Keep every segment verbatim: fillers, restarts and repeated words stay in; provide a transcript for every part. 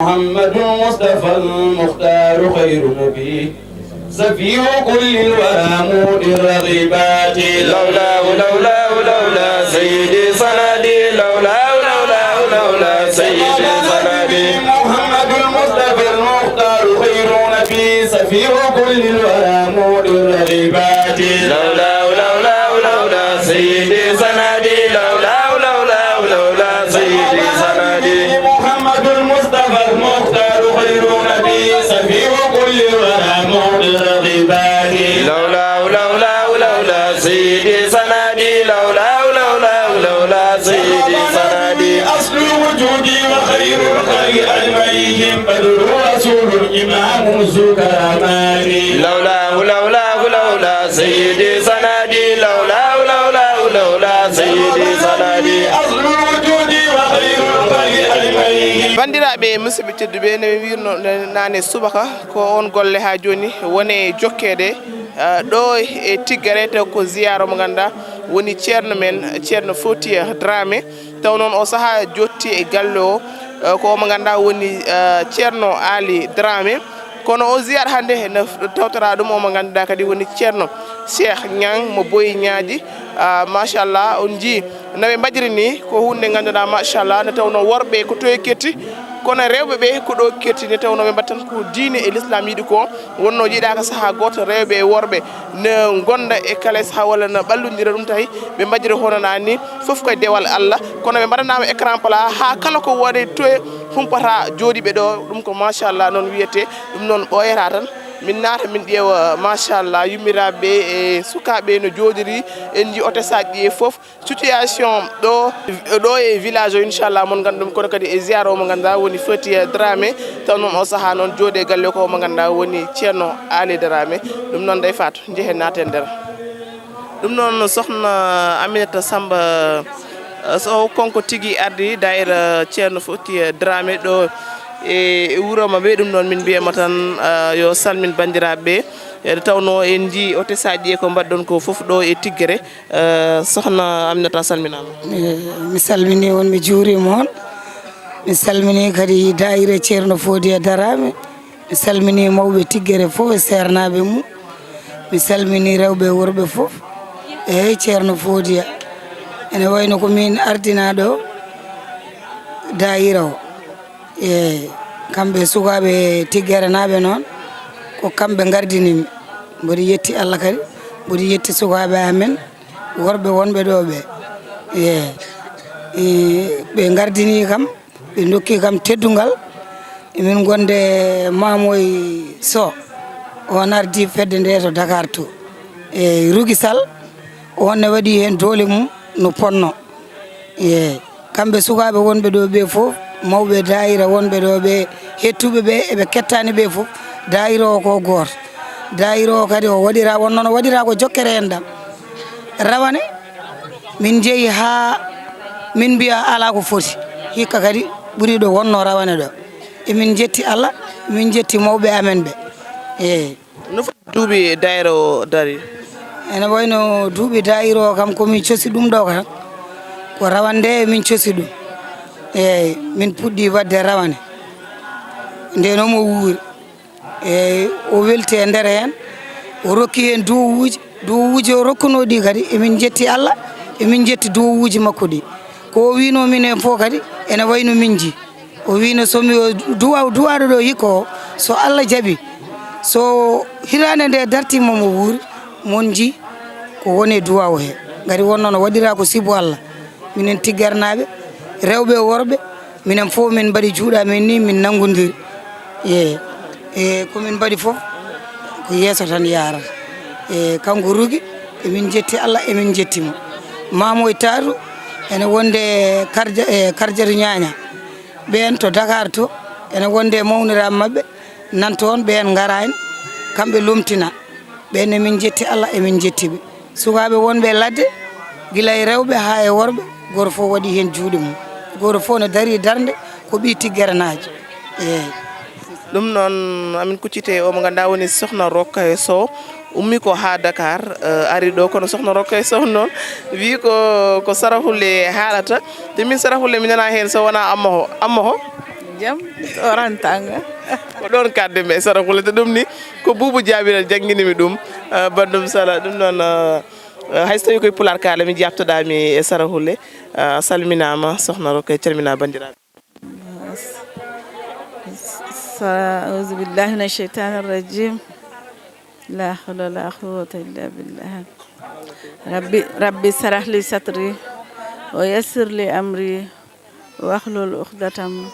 محمد المصطفى المختار خير نبي، سفير كل الورى مودي الرغيبات. لولاه، لولاه، لولا سيدي سندي، لولاه، لولاه، لولا سيدي سندي. محمد المصطفى المختار خير نبي، سفير كل الورى مودي الرغيبات. لولاه، لولاه، لولا سيدي سندي، لولاه، لولاه، لولا سيدي سندي. محمد المصطفى المختار خير نبي، سفير كل الورى مودي الرغيبات. لولاه، لولاه، لولا سيدي سندي، لولاه، لولاه، لولا سيدي سندي. أصل وجودي وخير الخلق أجمعهم، بدر رسول إمام ذو كرامات. لولاه، لولاه، لولا سيدي سندي، لولاه، لولاه، لولا سيدي سندي. أصل وجودي وخير الخلق أجمعهم. Banndiraaɓe musidɓe tedduɓe, no mi wiirno nane subaka, ko on golle haa jooni woni e jokkeede, eh, ɗo e Tiggere, taw ko ziyaara mo ngannduɗaa woni ceerno men, Ceerno Fotiya Dramé. Taw noon o sahaa jotti e galle o, eh, ko omo ngannduɗaa woni, eh, Ceerno Aali Dramé. Kono o ziyaara hannde ene tawtora ɗum omo ngannduɗaa kadi woni Ceerno Cheikh Niang mo Boyi Ñaaji. Ah, machallah, on njii no ɓe mbaɗiri ni, ko huunde nde ngannduɗaa, machallah, nde tawnoo worɓe ko to e ketti, kono rewɓe ɓe ko ɗo ketti, nde tawnoo ɓe mbaɗtan ko diine e l'islam yiɗi ko. Wonnoo yiɗaaka sahaa gooto, rewɓe e worɓe ne ngonda e kala sahaa walla ne ɓallondira, ɗum tawi ɓe mbaɗiri hono naani, fof ko e dewal Allah. Kono ɓe mbaɗanaama écran plat haa kala ko woni to e humpata jooɗiiɓe ɗo, ɗum ko machallah noon wiyetee, ɗum noon ɓooyata tan. Min naata, min ƴeewa, machallah, yummiraaɓe ɓe e sukaaɓe no jooɗiri, en njii hôtesse aji ɗi e fof. Situation ɗo, ɗo e village o, inchallah, mon nganndu ɗum, kono kadi e ziyaara o mo ngannduɗaa woni Fotiya Dramé, taw noon o sahaa noon jooɗi e galle ko omo ngannduɗaa woni Ceerno Aali Dramé. Ɗum noon, Ndey Faatu, njehen naaten nder. Ɗum noon, sokhna Aminata Samba, eh, so konko tigi ardi daayira Ceerno Fotiya Dramé ɗo e, e wuro maɓɓe. Ɗum noon, min mbiyatma tan, eh, yo salmin banndiraaɓe ɓe. E nde tawnoo en njii hôtesse aji ɗi e ko mbaɗɗon ko fof ɗo e Tiggere. Eh, sokhna Aminata, a salminaama. Eh, mi salminii on, mi juuriima on. Mi salminii kadi daayira Ceerno Fotiya Dramé. Mi salminii mawɓe Tiggere fof e seernaaɓe mum. Mi salminii rewɓe e worɓe fof. Eey, Ceerno Fotiya. Ene wayi no ko miin ardinaaɗo daayira o. Eey, kamɓe sukaaɓe Tiggerenaaɓe noon, ko kamɓe ngardini mi. Mboɗo yetti Allah kadi, mboɗo yetti sukaaɓe amen, worɓe wonɓe ɗo ɓe. Eey, e, ɓe ngardini kam, ɓe ndokki kam teddungal. Emin ngonde Mamoy Sow, on ardi fedde nde to Dakar to. Eey, Rugi Sall, on ne waɗi heen doole mum no ponno. Eey, kamɓe sukaaɓe wonɓe ɗo ɓe fof, mawɓe daayira wonɓe ɗo ɓe, hettuɓe ɓe, eɓe kettaani ɓe fof, daayira o ko gooto. Daayira o kadi o waɗira, wonno no waɗira ko jokkere en ɗam. Rawane, min njehi haa min mbiya alaa ko foti. Hikka kadi ɓuri ɗo wonno rawane ɗo. Emin njetti Allah, min njetti mawɓe amen ɓe. Eey. No foti duuɓi daayira o dari? Ene wayno duuɓi daayira o kam ko min cosi ɗum ɗo kam. Ko rawane nde min cosi ɗum. Eey, min puɗɗi waɗde rawane. Nde no mo wuuri. Eey, o welti e nder heen. O rokki heen duwawuuji. Duwawuuji o rokkunoo ɗi kadi, emin njetti Allah, emin njetti duwawuuji makko ɗi. Ko o wiinoo min heen fof kadi, ene wayno min njii. O wiino so mi o duwa, duwaaɗo ɗo hikka o, so Allah jaɓi, so hitaande nde dartiima mo wuuri, mon njii ko woni e duwaaw he. Ngati wonno no waɗira ko sibu Allah. Minen Tiggernaaɓe, rewɓe e worɓe, minen fof min mbaɗi juuɗe amen ni, min nanngondiri. Ye, e ko min mbaɗi fof, ko yeeso tan yaarata. E kanko Rugi, emin njetti Allah, emin njetti mo. Mamoy Taatu, ene wonde Karja-, e Karjatu Ñaaña. Ɓeen to Dakar to, ene wonde mawniraaɓe maɓɓe, nan toon, ɓeen ngaraani, kamɓe lomtina. Ɓeen emin njetti Allah, emin njetti ɓe. Sukaaɓe wonɓe e ladde, gila e rewɓe haa e worɓe, gooto fof waɗi heen juuɗe mum. Gooto fof no darii darnde, ko ɓii Tiggerenaajo. Eey. Ɗum noon, amin kuccite o mo ngannduɗaa woni Sokhna Rokhaya Sow, ummi ko haa Dakar, eh, ari ɗo, kono Sokhna Rokhaya Sow noon wi ko, ko sarahulle haalata. Te min sarahulle mi nana heen so wonaa ammoho. Ammoho? Jam, orantanga. Ko ɗoon kaaɗ-mi e Saraxule, to ɗum ni ko Buubu Jaabira janngini mi ɗum. Eh, banndum sala ɗum noon, eh, eh, hay so tawii koye Pulaar kaaɗ-mi, jaabtoɗaa mi e Saraxule. Eh, a salminaama Soxna Roqe, calminaa banndiraaɓe. Sa- auzu billahi min asheytani rajim. La hawla wala quwwata illa billah. Rabbi, rabbi sarah li satri wa yassir li amri wahlul uqdatam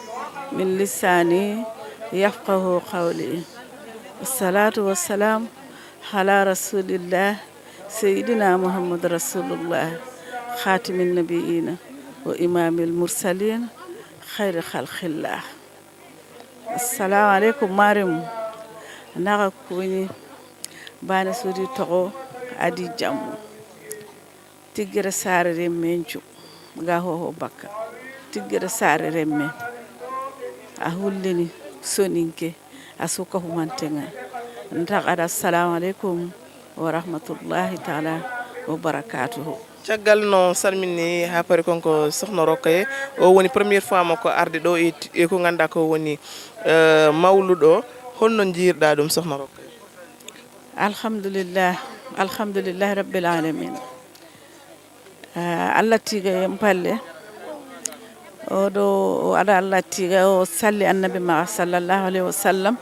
min lisani yafqahu qawli. Wassalatu wassalam ala rasulillah sayyidina Muhammad rasulullah khatimin nabiyina wa imamil mursalin khayri khalqillah. Assalamu aleykum, Mariam. Naxa kuñi bane sudi toxo adi jammu. Tigere sare remme ncu ga hoho bakka. Tigere sare remme a hullini soninke a suka humantenga. Ntaxada assalamu aleykum wa rahmatullahi taala wa barakatuhu. Caggal no salmini haa pari kon ko Soxna Roqe, o woni première fois makko arde ɗo e, e ko ngannduɗaa ko woni, eh, mawluɗo. Holno njiirɗaa ɗum, Soxna Roqe? Alhamdulillah, alhamdulillahi rabbil alamin. Ah, Allah tiga en palle. Oɗo o ada Allah tiga o salli annabi ma sallallahu alaihi wasallam.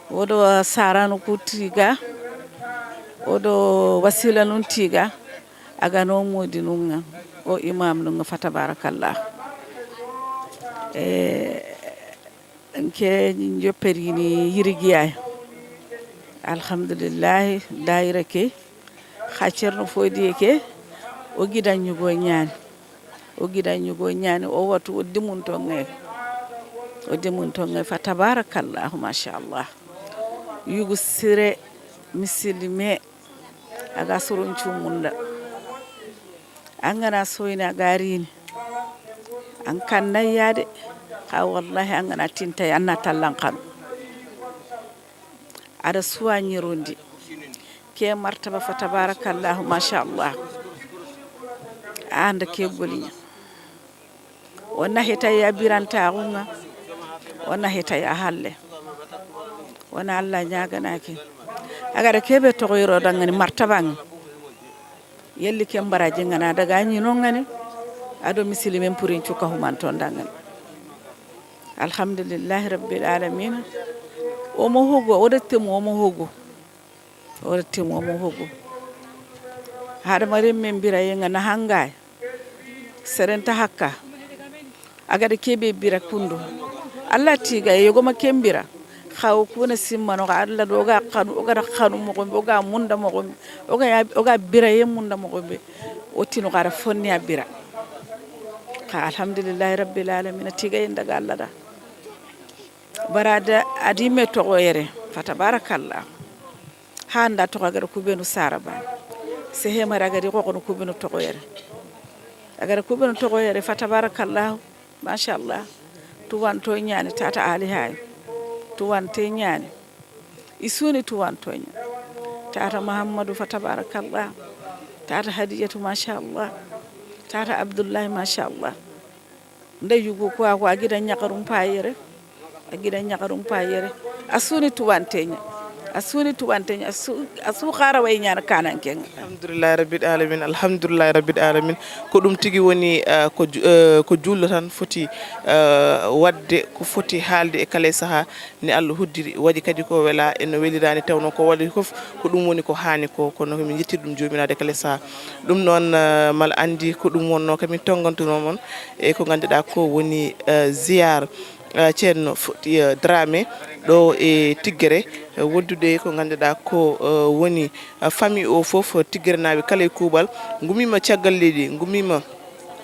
Oɗo saranu ku tiga. Oɗo wasila nun tiga. Aga no modi nunga o imam nunga fa tabarakallah. Eh, Nke jopperini yirigiyay. Alhamdulillahi, daira ke. Xa cerno foydiye ke. O gidan ñugo ñani. O gidan ñugo ñani. O watu o dimun tonge. O dimun tonge fa tabarakallahu, masha Allah. Yugu sire misilime. Aga surun cumunda. Angana soyna garini. An kan nayyade. Xa wallahi angana tintay anna tallan kanu. Ada suwa ñirondi. Ke martaba fa tabarakallahu, masha Allah. Anda ke goliña. O nahita ya birantaxunga. O nahita ya halle. Wona Allah ñaganaki. Agada kebe toxoyiro dangani martabang. Yelli ke mbaraji ngana daga ñino ngani. Ado misilimen purin cuka humanton dangani. Alhamdulillahi rabbil alamin. Omo hogo, oda temu omo hogo. Oda temu omo hogo. Hada marim men bira yenga na hangai. Serenta hakka. Agada kebe bira kundu. Allah tiga e yogoma kembira. Xaw kuna simma no Allah do ga kanu, o ga kanu mo gombe, o ga munda mo gombe, o ga ya- o ga bira ye munda mo gombe. O tinu gara fonni a bira. Xa alhamdulillahi rabbil alamin, tiga inda ga Allah da. Barada adime toxo yere fa tabarakallah. Handa toxo agara kubenu saraba. Sehe mara agari xoxono kubenu toxo yere. Agara kubenu toxo yere fa tabarakallah. Masha Allah. Tuwanto ñani tata Ali hay. Tuwante ñani. Isuni tuwanto ñani. Tata Muhammadu fa tabarakallah. Tata Hadijatu masha Allah. Tata Abdullahi masha Allah. Nde yugu ko a ko a gida ñakarum payere. A gida ñakarum payere. A suni tuwanteña. A suni tuwanteña. A su a su xara way ñana kanan kenga. Alhamdulillahi rabbil alamin. Alhamdulillahi rabbil alamin. Ko ɗum tigi woni, eh, ko ju- eh, ko jullo tan foti, eh, wadde, ko foti haalde e kala e saha. Ni Allah huddiri waɗi kadi ko wela e no welirani tawno ko waɗi fof ko ɗum woni ko haani ko, kono ko min jettiri ɗum joomirade kala saha. Ɗum noon, eh, mal andi ko ɗum wonno kamin tongantuno mon e ko ganduɗa ko woni, eh, ziyar, eh, ceerno Foti, eh, Dramé ɗo e Tiggere, eh, wondude ko ganduɗa ko, eh, woni, eh, famille o fof, Tiggere naaɓe kala e kuuɓal, ngumima caggal leydi, ngumima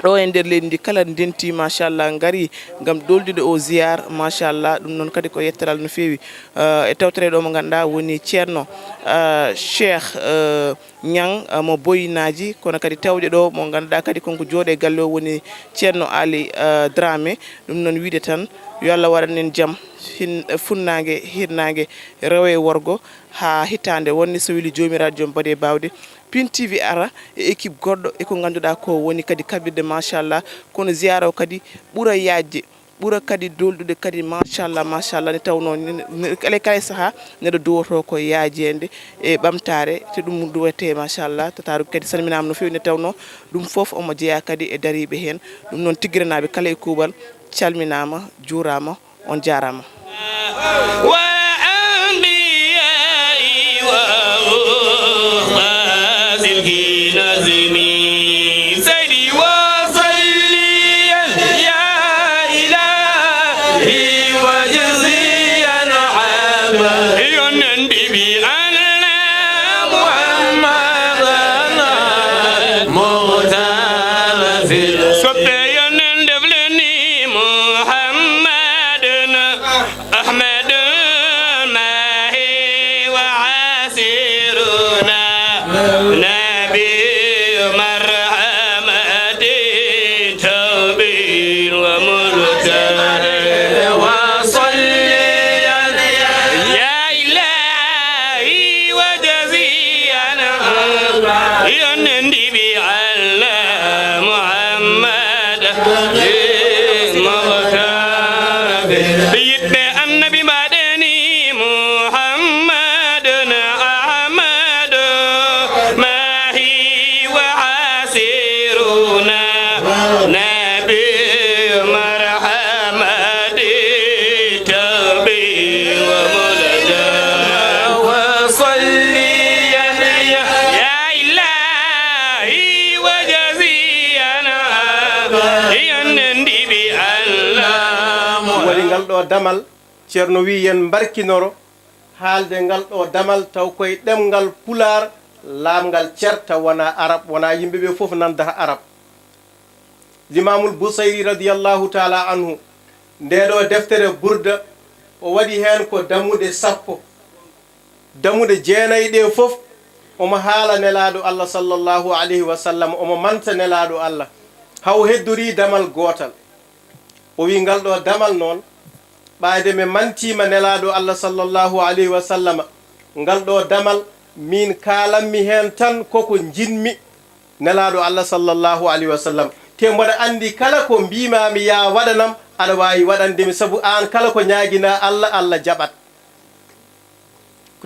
ɗo e nder leydi ndi kala ndenti machallah ngari ngam doldude o ziyar machallah. Ɗum noon kadi ko yettoral no feewi, eh, e tawtere ɗo mo ganduɗa woni ceerno, eh, Cheikh, eh, Niang, eh, mo Boyinaji, kono kadi tawde ɗo mo ganduɗa kadi konko jooɗe galle o woni ceerno Ali, eh, Dramé. Ɗum noon wiide tan yo Allah waɗan en jaam hin- funnangue hirnangue rewo e worgo ha hitande wonde so weli jomiraɗo joom baɗe bawde. Pin T V ara e équipe goɗɗo e ko ganduɗa ko woni kadi kaɓirde machallah, kono ziyara o kadi ɓuura yajde. ɓura kadi dolɗude kadi, machallah, machallah, nde tawnoo ne, ne, kala, kala e sahaa neɗɗo duwotoo ko yaajeende e ɓamtaare, te ɗum duwetee, machallah. Tataaru kadi salminaama no feewi, nde tawnoo ɗum fof omo jeyaa kadi e dariiɓe heen. Ɗum noon, tiggiranaaɓe kala e kuuɓal, calminaama, juuraama, on jaaraama. وأنبيائي وأستاذ الكنزمي. سيدي وصليا يا إلهي وجزيا عما ينبي بأن محمدا مغتال في الصف ينندف لني محمد أحمد ماهي وعسيرنا نبي مرحمة توبي وملتهي وصلي يا إلهي وجزيا ينندي بأن محمد مغترب. Yiɗɓe annabi mbaɗeni محمد أحمد ماهي وعسيرنا نبي مرحمة توبي وملتهي وصلي يا إلهي وجزيا أبا ينندي بأن Woni ngal ɗo damal, Ceerno wi yen mbarkinoro haalde ngal ɗo damal taw koye ɗemngal Pulaar, laamngal cer, taw wonaa Arab, wonaa yimɓe ɓe fof nandata Arab. Limaamul Busayri radiyallahu taala anhu, ndee ɗo deftere Burda, o waɗi heen ko damuɗe sappo. Damuɗe jeenayi ɗe fof, omo haala Nelaaɗo Allah sallallahu alayhi wa sallam, omo manta Nelaaɗo Allah, haa o heddorii damal gootal. O wi ngal ɗo damal noon, ɓayde mi mantiima Nelaaɗo Allah sallallahu alayhi wa sallam, ngal ɗo damal, miin kaalanmi heen tan koko njiɗmi Nelaaɗo Allah sallallahu alayhi wa sallam. Te mboɗa anndi kala ko mbiimaami yaa waɗanam, aɗa waawi waɗande mi, sabu aan kala ko ñaaginaa Allah, Allah jaɓat.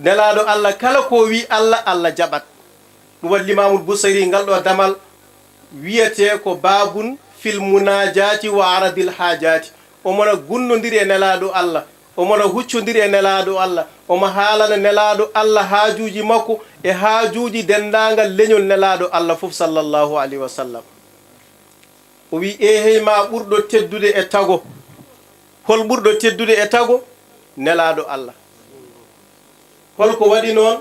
Nelaaɗo Allah kala ko wi Allah, Allah jaɓat. Ɗum waɗi Limaamul Busayri ngal ɗo damal wiyetee ko Baabun fil Munaajaati wa Aradil Haajaati. Omo na gunnondiri e Nelaaɗo Allah, omo na huccondiri e Nelaaɗo Allah, omo haalana Nelaaɗo Allah haajuuji makko e haajuuji denndaangal leñol Nelaaɗo Allah fof sallallahu alayhi wa sallam. O wi, eehey ma ɓurɗo teddude e tago. Hol ɓurɗo teddude e tago? Nelaaɗo Allah. Hol ko waɗi noon?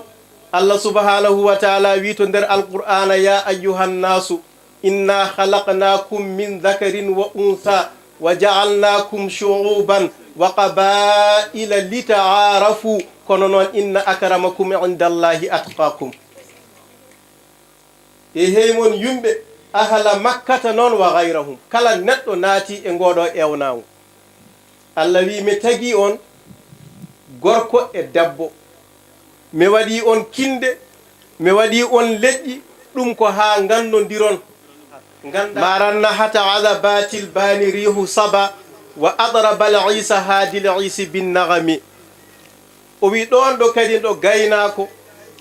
Allah subhanahu wa taala wi to nder Alqur'aana, ya ayyuhan naasu, inna khalaqnakum min dhakarin wa untha wa ja'alnakum shu'uban wa qaba'ila lita'arafu. Kono noon, inna akramakum indallahi atqakum. E hey mon yumɓe, ahla makkata noon wa gayrahum, kala neɗɗo naati e ngooɗo ewnaango. Allah wi, mi tagi on gorko e debbo, mi waɗi on kinde, mi waɗi on leƴƴi, ɗum ko haa ngannondiron. Ngannda maran nahata ala batil bani rihu saba wa adrabal isa hadil isi bin nagami. O wi ɗoon ɗo kadi ɗo gaynaako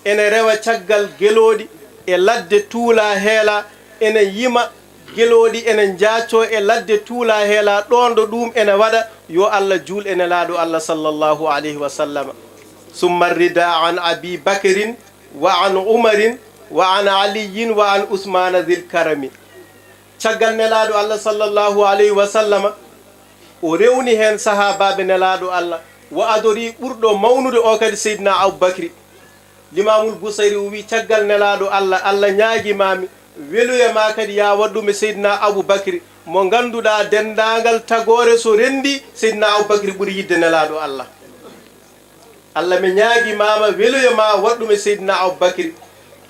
ene rewa caggal gelooɗi e ladde tuula heela, ene yima gelooɗi ene njaacoo e ladde tuula heela, ɗoon ɗo ɗuum ene waɗa, yo Allah juul e Nelaaɗo Allah sallallahu alayhi wa sallam. Summa rida an Abi Bakrin wa an Umarin wa an Aliyin wa an Usmaana zil karami. Caggal Nelaaɗo Allah sallallahu alayhi wa sallama, o rewni heen sahaabaaɓe Nelaaɗo Allah, o adori ɓurɗo mawnude o kadi Seydina Abubakri. Limaamul Busayri o wi, caggal Nelaaɗo Allah, Allah ñaagi ma mi, weluya ma kadi ya waɗ ɗum e Seydina Abubakri, mo ngannduɗaa denndaangal tagoore so renndi, Seydina Abubakri ɓuri yiɗde Nelaaɗo Allah. Allah mi ñaagi ma ma weluya ma waɗ ɗum e Seydina Abubakri,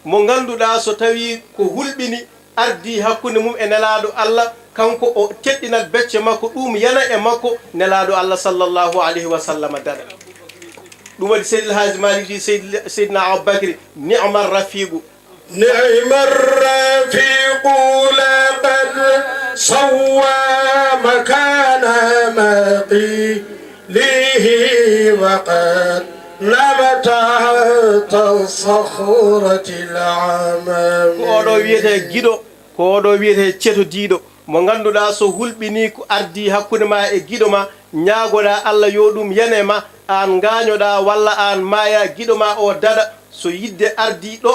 mo ngannduɗaa so tawii ko hulɓini ardii hakkunde mum e Nelaaɗo Allah, kanko o teɗɗinat becce makko, ɗum yana e makko, Nelaaɗo Allah sallallahu alayhi wa sallam daɗa. Ɗum waɗi Seydi El Hadji Malick wi Seydi, Seydina Abubakri, ni'ma rafiqu. نعم الرفيق لقد سوى مكانا قيله وقد نام تحت الصخرة العمام. Ko oɗo wiyetee giɗo, ko oɗo wiyetee cetodiiɗo, mo ngannduɗaa so hulɓinii ko ardii hakkunde ma e giɗo ma, ñaagoɗaa Allah yo ɗum yan e ma, aan ngaañoɗaa walla aan maaya, giɗo ma o daɗa, so yidde ardii ɗo,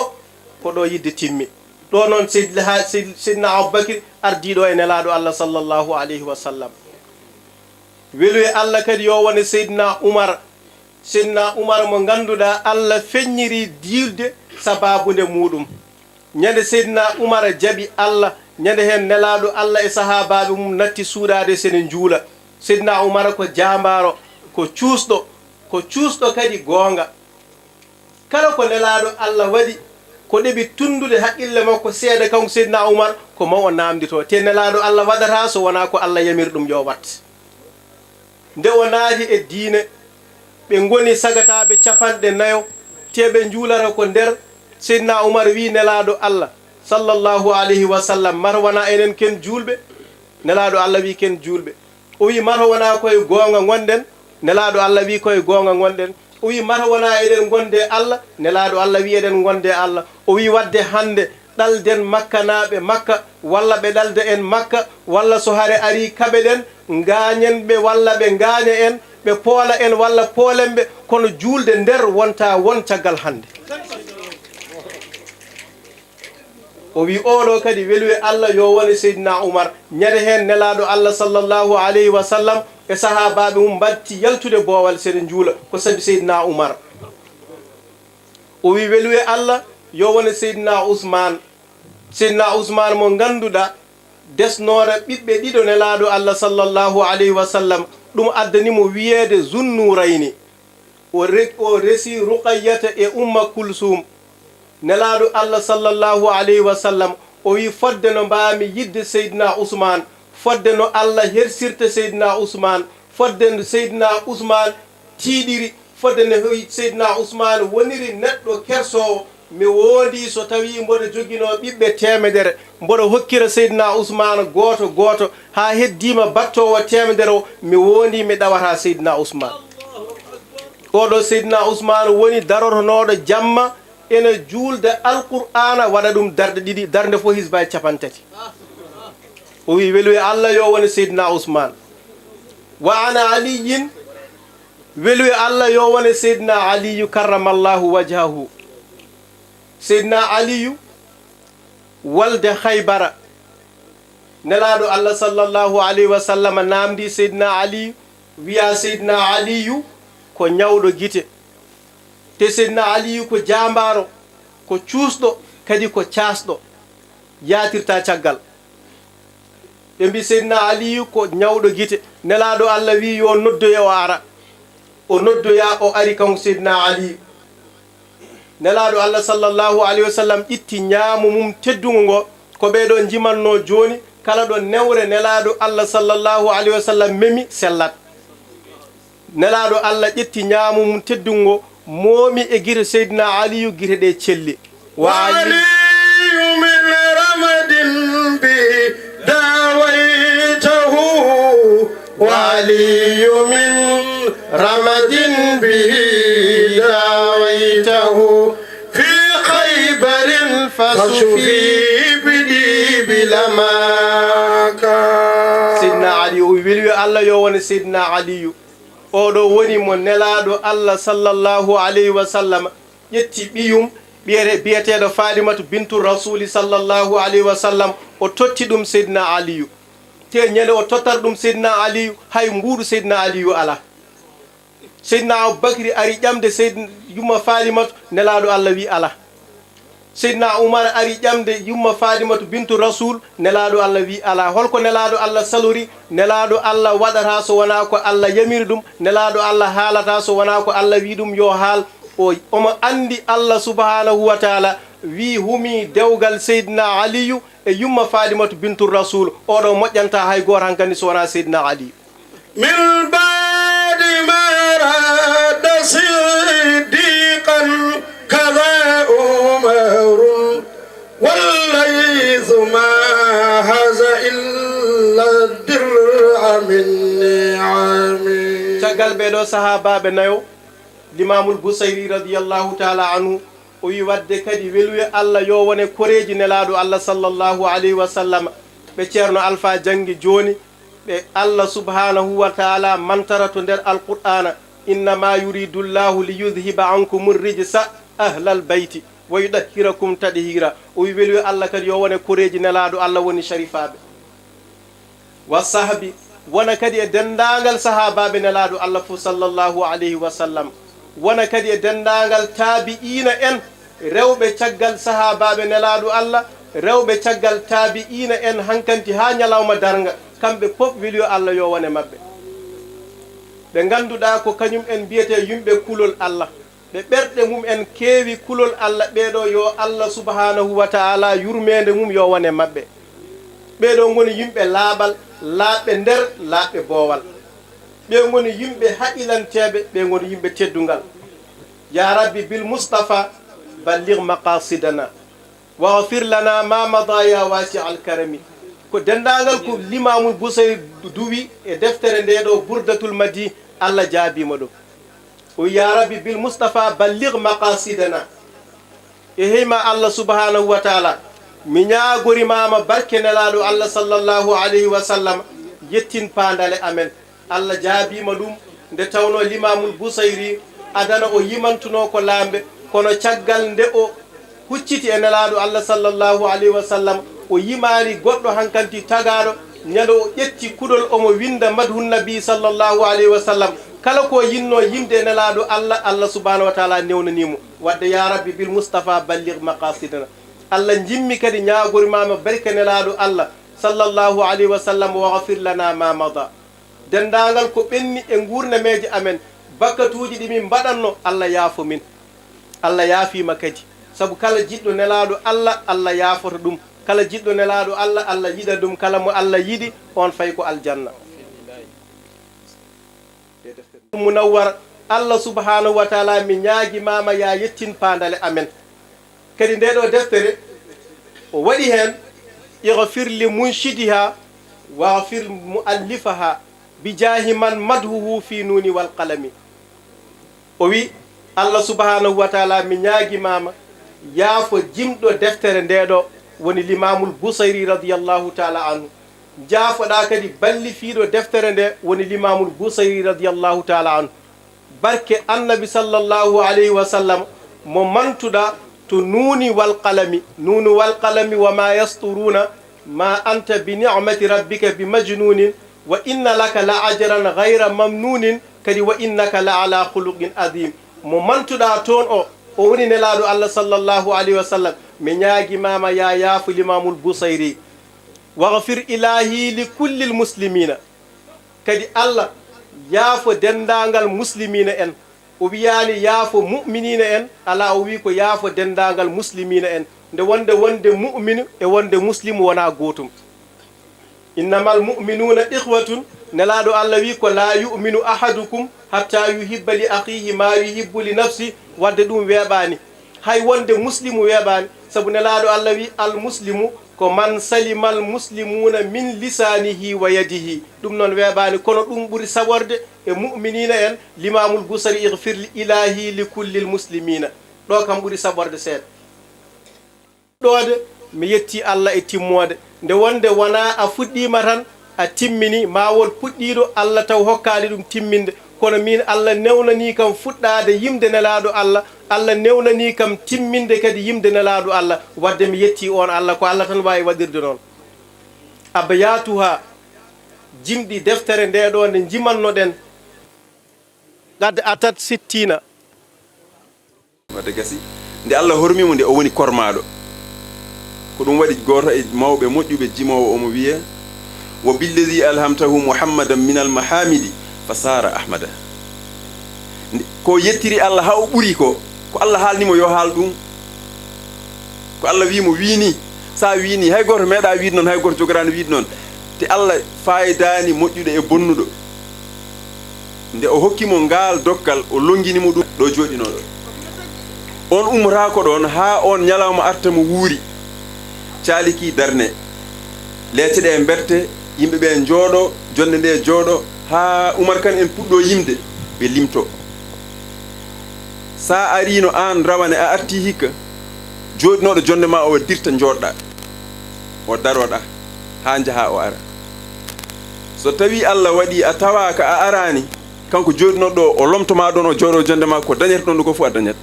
ko ɗo yidde timmi. Ɗo noon Seydi Laha-, Seydi-, Seydina Abubakir ardii ɗo e Nelaaɗo Allah sallallahu alayhi wa sallam. Weluye Allah kadi yo wone Seydina Umar. Seydina Umar mo ngannduɗaa Allah feññiri diwde sabaabu nde muuɗum. Ñande Seydina Umar jaɓi Allah, ñande heen Nelaaɗo Allah e sahaabaaɓe mum natti suuɗaade sene njuula. Seydina Umar ko jaambaaro, ko cuusɗo, ko cuusɗo kadi goonga. Kala ko Nelaaɗo Allah waɗi, ko ɗeɓi tunndude haqqille makko seeɗa, kanko Seydina Umar, ko ma o naamndito. Te Nelaaɗo Allah waɗataa so wonaa ko Allah yamiri ɗum yo waɗ. Nde o naati e diine, ɓe ngoni sagataaɓe capanɗe nayo, te ɓe njuulata ko nder. Seydina Umar wii Nelaaɗo Allah, sallallahu alayhi wa sallam, mata wonaa enen ken juulɓe? Nelaaɗo Allah wii ken juulɓe. O wii, mata wonaa koye goonga ngonɗen? Nelaaɗo Allah wii, koye goonga ngonɗen. O wii, mata wonaa eɗen ngonde Allah? Nelaaɗo Allah wii, eɗen ngonde Allah. O wii, wadde hannde, ɗalden Makkanaaɓe Makka, walla ɓe ɗalda en Makka, walla so hare arii, kaɓeɗen, ngaañen ɓe, walla ɓe ngaaña en, ɓe poola en, walla poolen ɓe, kono juulde nder wonta won caggal hannde. O wii, oɗo kadi weluye Allah yo wone Seydina Umar. Ñande heen Nelaaɗo Allah sallallahu alayhi wa sallam e sahaabaaɓe mum mbatti yaltude boowal seɗe njuula, ko sabi Seydina Umar. O wii, weluye Allah yo wone Seydina Usmaan. Seydina Usmaan mo ngannduɗaa desnoora ɓiɓɓe ɗiɗo Nelaaɗo Allah sallallahu alayhi wa sallam, ɗum addani mo wiyeede Zunnuurayni. O re-, o resi Ruqayyata e Umma Kulsuum. Nelaaɗo Allah sallallahu alayhi wa sallam, o wii, fodde no mbaami yidde Seydina Usmaan, fodde no Allah hersirta Seydina Usmaan, fodde no Seydina Usmaan tiiɗiri, fodde no hoy-, Seydina Usmaan woniri neɗɗo kersoowo, mi woondii so tawii mboɗo joginoo ɓiɓɓe teemedere, mboɗo hokkira Seydina Usmaan gooto gooto, haa heddiima battoowo teemedere o, mi woondii mi ɗawataa Seydina Usmaan. Oɗo Seydina Usmaan woni darotonooɗo jamma ene juulda Alqur'aana, waɗa ɗum darɗe ɗiɗi, darnde fof hisbaaji capanɗe tati. O wii, weluye Allah yo wone Seydina Usmaan. Wa ana Aliyyin, weluye Allah yo wone Seydina Aliyu karramallahu wajhahu. Seydina Aliyu walde Haybara. Nelaaɗo Allah sallallahu alayhi wa sallam naamndii Seydina Aliyu, wiyaa Seydina Aliyu ko ñawɗo gite. Te Seydina Aliyu ko jaambaaro, ko cuusɗo, kadi ko caasɗo, yaatirta caggal. Ɓe mbii Seydina Aliyu ko ñawɗo gite. Nelaaɗo Allah wii yo noddoye o ara. O noddoyaa, o ari kanko Seydina Aliyu. Nelaaɗo Allah sallallahu alayhi wa sallam ƴitti ñaamo mum teddungo ngo, ko ɓee ɗoo njimannoo jooni, kala ɗo newre Nelaaɗo Allah sallallahu alayhi wa sallam memi sellat. Nelaaɗo Allah ƴetti ñaamo mum teddungo ngo, moomi e gite Seydina Aliyu, gite ɗe celli. Wa وعلي من رمد به داويته، وعلي من رمد به داويته، في خيبر فشفي بديب لماك. Seydina Aliyu, o wi, weluye Allah yo wone Seydina Aliyu. Oɗo woni mo Nelaaɗo Allah sallallahu alayhi wa sallam ƴetti ɓiyum, ɓiyete-, biyeteeɗo Faatimatu bintu Rasuuli sallallahu alayhi wa sallam, o totti ɗum Seydina Aliyu. Te ñande o tottata ɗum Seydina Aliyu, hay mbuuɗu Seydina Aliyu alaa. Seydina Abubakri ari ƴamde Seydina, yumma Faatimatu, Nelaaɗo Allah wi alaa. Seydina Umar ari ƴamde yumma Faatimatu bintu Rasuul, Nelaaɗo Allah wi alaa. Holko Nelaaɗo Allah salori? Nelaaɗo Allah waɗataa so wonaa ko Allah yamiri ɗum, Nelaaɗo Allah haalataa so wonaa ko Allah wi ɗum yo haal. O, omo anndi Allah subhaanahu wa taala wi humii dewgal Seydina Aliyu e yumma Faatimatu bintu Rasuul. Oɗo moƴƴantaa hay gooto hankandi so wonaa Seydina Aliyu. من بعد ما راد صديقا كذا عمر، والليث ما هذا إلا الدرع من نعال. Gal ɓee ɗoo sahaabaaɓe nayo, Limaamul Busayri radiyallahu taala anhu, o wi wadde kadi weluye Allah yo wone koreeji Nelaaɗo Allah sallallahu alayhi wa sallam, ɓe Ceerno Alfa janngi jooni, ɓe Allah subhanahu wa taala mantara to nder Alqur'aana, "Innama yuridu llahu li yudhiba ankumu rijsa ahlal bayti wa yudahhirakum tadhira." O wi weluye Allah kadi yo wone koreeji Nelaaɗo Allah woni sharifaaɓe. Wa sahbi, wona kadi e denndaangal sahaabaaɓe Nelaaɗo Allah fof sallallahu alayhi wa sallam, wona kadi e denndaangal taabi'iina en, rewɓe caggal sahaabaaɓe Nelaaɗo Allah, rewɓe caggal taabi'iina en hankanti haa ñalawma darnga, kamɓe fof weluye Allah yo wone maɓɓe. Ɓe ngannduɗaa ko kañum en mbiyetee yimɓe kulol Allah. Ɓe ɓerɗe mum en keewi kulol Allah, ɓee ɗoo yo Allah subhanahu wa taala yurmeende mum yo wone maɓɓe. Ɓee ɗoo ngoni yimɓe laaɓal, laaɓɓe nder, laaɓɓe boowal. Ɓee ngoni yimɓe haqilanteeɓe, ɓee ngoni yimɓe teddungal. Ya Rabbi, bil Mustafa, balligh maqasidana. Waghfir lana ma mada ya wasi al karami. Ko denndaangal ko Limaamul Busayri duwi e deftere ndee ɗoo Burdatul Madi, Allah jaabiima ɗum. O wi, "Ya Rabbi, bil Mustafa balligh maqasidana." E heyma Allah subhanahu wa taala, mi ñaagorimaama barke Nelaaɗo Allah sallallahu alayhi wa sallam, yettin paandale amen. Allah jaabiima ɗum, nde tawnoo Limaamul Busayri adana o yimantunoo ko laamɓe, kono caggal nde o hucciti e Nelaaɗo Allah sallallahu alayhi wa sallam, o yimaani goɗɗo hankanti tagaaɗo, ñande o ƴetti kuɗol omo winnda madhun nabi sallallahu alayhi wa sallam, kala ko yinnoo yimde e Nelaaɗo Allah, Allah subhanahu wa taala newnanii mo. Wadde, ya Rabbi, bil Mustafa balligh maqasidana. Allah njimmi kadi ñaagorimaama barke Nelaaɗo Allah sallallahu alayhi wa sallam, waghfir lana ma mada. Denndaangal ko ɓenni e nguurnameeje amen, bakkatuuji ɗi min mbaɗatno, Allah yaafo min. Allah yaafiima kadi. Sabu kala jiɗɗo Nelaaɗo Allah, Allah yaafoto ɗum. Kala jiɗɗo Nelaaɗo Allah, Allah yiɗa ɗum. Kala mo Allah yiɗi, on fay ko aljanna. Munawwar, Allah subhanahu wa taala, mi ñaagimaama ya yettin paandale amen. Kadi ndee ɗoo deftere, o waɗi heen, "Ighfir li munshidiha, waghfir muallifaha, bi jaahi man madhuhu fi nuuni wal qalami." O wi, "Allah subhanahu wa taala, mi ñaagimaama, yaafo jimɗo deftere ndee ɗoo, woni Limaamul Busayri radiyallahu taala anhu. Njaafoɗaa kadi ballifiiɗo deftere ndee, woni Limaamul Busayri radiyallahu taala anhu. Barke Annabi sallallahu alayhi wa sallam, mo mantuɗaa to nuuni wal qalami, nuuni wal qalami wa ma yasturuna, ma anta bi ni'mati rabbika bi majnunin, wa inna laka la ajran ghayra mamnunin, kadi wa innaka la ala khuluqin azim." Mo mantuɗaa toon o, o woni Nelaaɗo Allah sallallahu alayhi wa sallam. Mi ñaagimaama ya yaafo Limaamul Busayri. Waghfir ilahi li kullil muslimina. Kadi Allah, yaafo denndaangal muslimiina en. O wiyaani yaafo mu'miniina en, alaa, o wii ko yaafo denndaangal muslimiina en. Nde wonde wonde mu'minu e wonde muslimu wonaa gootum. "Innamal mu'minuuna ikhwatun", Nelaaɗo Allah wii ko, "La yu'minu ahadukum hatta yuhibba li akhihi ma yuhibbu li nafsi." Wadde ɗum weeɓaani. Hay wonde muslimu weeɓaani, sabu Nelaaɗo Allah wi, "Al muslimu ko man salimal muslimuuna min lisaanihi wa yadihi." Ɗum noon weeɓaani, kono ɗum ɓuri saɓorde e mu'miniina en, Limaamul Busayri, "Ighfir li ilahi li kullil muslimina." Ɗo kam ɓuri saɓorde seeɗa. Ɗoode, mi yetti Allah e timmoode. Nde wonde wonaa a fuɗɗiima tan, a timmini, ma won puɗɗiiɗo, Allah taw hokkaali ɗum timminde. Kono miin, Allah newnanii kam fuɗɗaade yimde Nelaaɗo Allah, Allah newnanii kam timminde kadi yimde Nelaaɗo Allah. Wadde mi yetti oon Allah, ko Allah tan waawi waɗirde noon. Abayatuha, jimɗi deftere nde ɗo nde njimannoɗen. Qad atat sittina. Wadde gasi, nde Allah hormi mo, nde o woni kormaaɗo. Ko ɗum waɗi gooto e mawɓe moƴƴuɓe jimoowo omo wiyee, "Wa billadi alhamtahu Muhammadan min al mahamidi fa saara Ahmada." Nde, ko yettiri Allah haa o ɓuri ko, ko Allah haalni mo yo haal ɗum. Ko Allah wii mo, wiini. Sa wiini, hay gooto meeɗa wiide noon, hay gooto jogoraani wiide noon. Te Allah faayidaani moƴƴuɗo e bonnuɗo. Nde o hokki mo ngaal dokkal, o lonngini mo ɗum ɗo jooɗinooɗo. On ummotaako ɗoon haa oon ñalawma arta mo wuuri. Caaliki darne. Leece ɗe mberte, yimɓe ɓe njooɗo, jonnde nde jooɗo, Haa Umar Kan en puɗɗo yimde, ɓe limto. Sa arino an rawane, a arti hikka, jooɗinoɗo jonde ma o dirta, jooɗɗa, o daroɗa haa njaha o ara. So tawi Allah waɗi a tawaka, a arani, kanko jooɗinoɗo o lomtoma ɗon, o jooɗo jonde ma, ko dañata ɗon ɗo ko fof a dañat.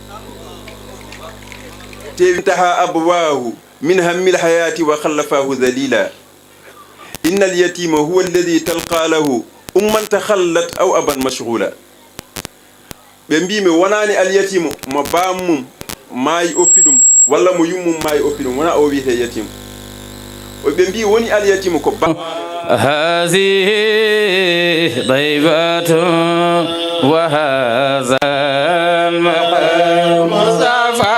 Tewi taha abwahu min hammil hayati wa khallafahu dhalila. Innal yatima huwa alladhi talqa lahu umman takhallat aw aban mashghula. Ɓe mbi mi wonani al yatimu mo bammum maayi oppi ɗum, walla mo yummum maayi oppi ɗum, wona o wiyete yatimu. O ɓe mbi woni al yatimu ko ba هذه طيبة وهذا المقام. Mustafa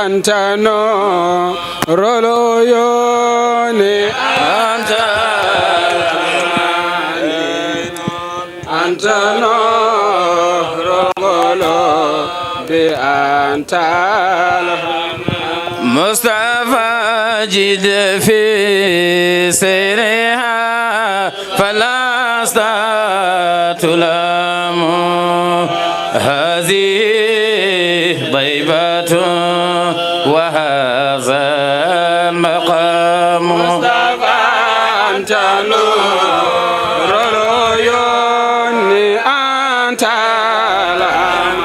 أنت نور العيون أنت أنت نور القلوب أنت مصطفى جد في سيرها فلست تلام. هذه طيبة وهذا المقام. مصطفى أنت نور العيون أنت الأمان.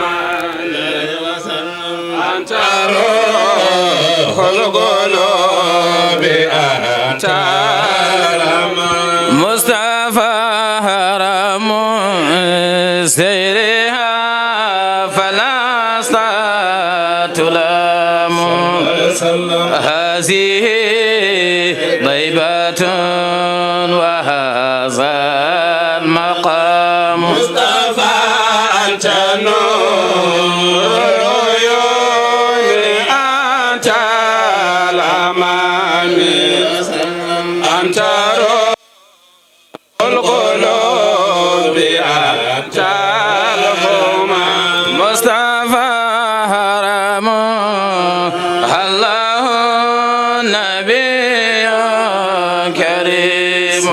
أنت روح القلوب أنت الأمان. مصطفى هرم سيرها فلست تلام. هذه طيبة وهذا المقام. مصطفى أنت نور العيون أنت الأمان. أنت روح القلوب أنت الهمام. مصطفى هرم الله نبي كريم.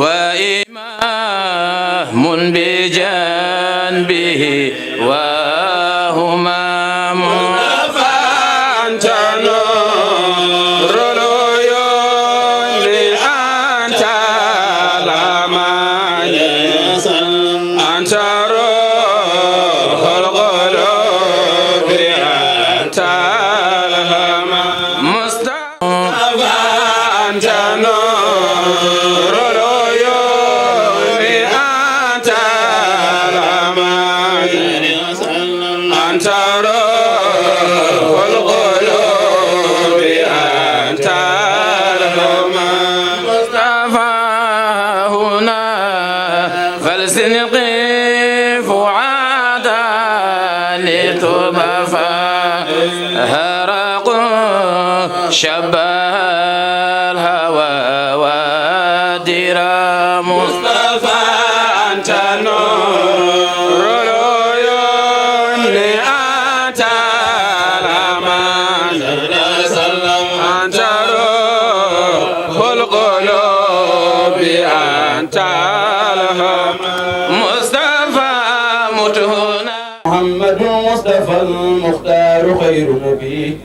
وإمام بجنبه وهمام. أنت نور العيون أنت الأمان. أنت روح القلوب أنت الهمام. مصطفى أنت نور العيون أنت الأمان. أنت روح القلوب أنت الهمام. مصطفى هنا فلسنقي فؤادا لتطفى هرق شب الهوى والدرام. مصطفى أنت نور العيون أنت الأمان. أنت روح القلوب أنت الهمام. مصطفى مت هنا. محمد المصطفى المختار خير مبين.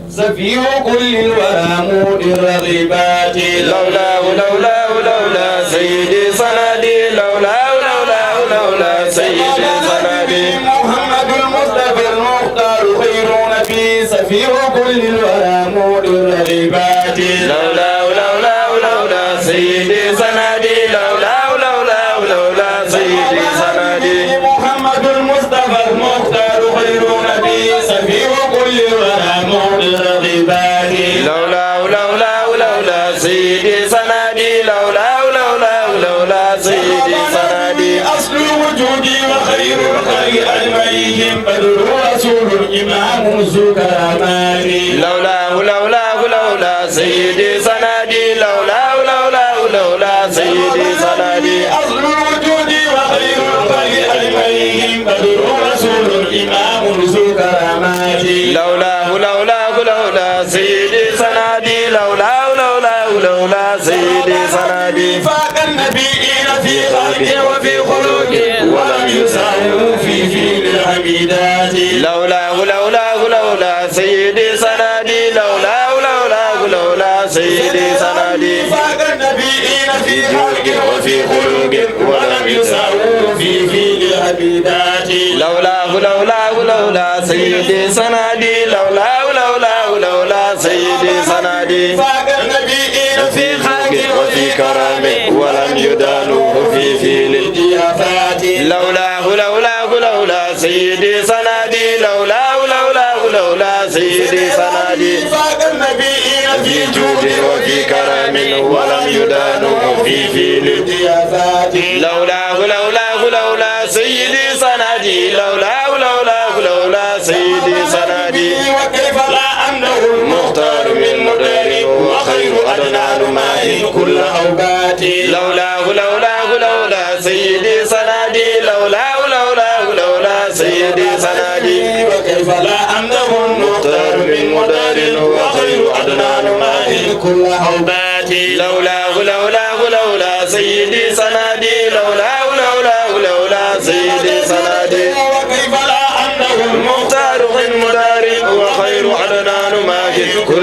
سفير كل الورى مودي الرغبات. لولاه، لولاه، لولا سيدي سندي. لولاه، لولاه، لولا سيدي سندي. محمد المصطفى المختار خير نبي. سفير كل الورى مودي الرغبات. لولاه، لولاه، لولا سيدي سندي. لولاه، لولاه، لولا سيدي سندي. محمد المصطفى المختار خير نبي. سفير كل الورى مودي الرغبات. لولاه، لولاه، لولا سيدي سندي. لولاه، لولاه، لولا سيدي سندي. أصل الوجود وخير الخلق أجمعهم بدر رسول إمام ذو كرامات. لولاه، لولاه، لولا سيدي سندي. لولاه، لولاه، لولا سيدي سندي. أصل الوجود وخير الخلق أجمعهم بدر رسول إمام ذو كرامات. لولاه، لولاه، لولا سيدي سندي. لولاه، لولاه، لولا سيدي سندي. فاق النبيين في خلق وفي خلق ولم يساوه في فعل الحميدات. لولاه، لولاه، لولا سيدي سندي، لولاه، لولاه، لولا سيدي سندي. فاق النبيين في خلق وفي خلق ولم يساوه في فعل الحميدات. لولاه، لولاه، لولا سيدي سندي، لولاه، لولاه، لولا سيدي سندي. فاق النبيين في خلق وفي كرم ولم يدانوه في فعل الضيافات. لولاه، لولاه، لولا سيدي سندي، لولاه، لولاه، لولا سيدي سندي. فاق النبيين في جود وفي كرم ولم يدانوه في فعل الضيافات. لولاه، لولاه، لولا سيدي سندي، لولاه، لولاه، لولا سيدي سندي. وكيف لا أمنه المختار من مدر وخير عدنان ماهٍ كل أوبات. لولاه، لولاه، لولا سيدي سندي، لولاه، لولاه، لولا سيدي سندي. وكيف لا أمنه المختار من مدر وخير عدنان ماهٍ كل أوبات. لولاه، لولاه، لولا سيدي سندي، لولاه، لولاه، لولا سيدي سندي. وكيف لا أمنه المختار من مدر وخير عدنان ماهٍ كل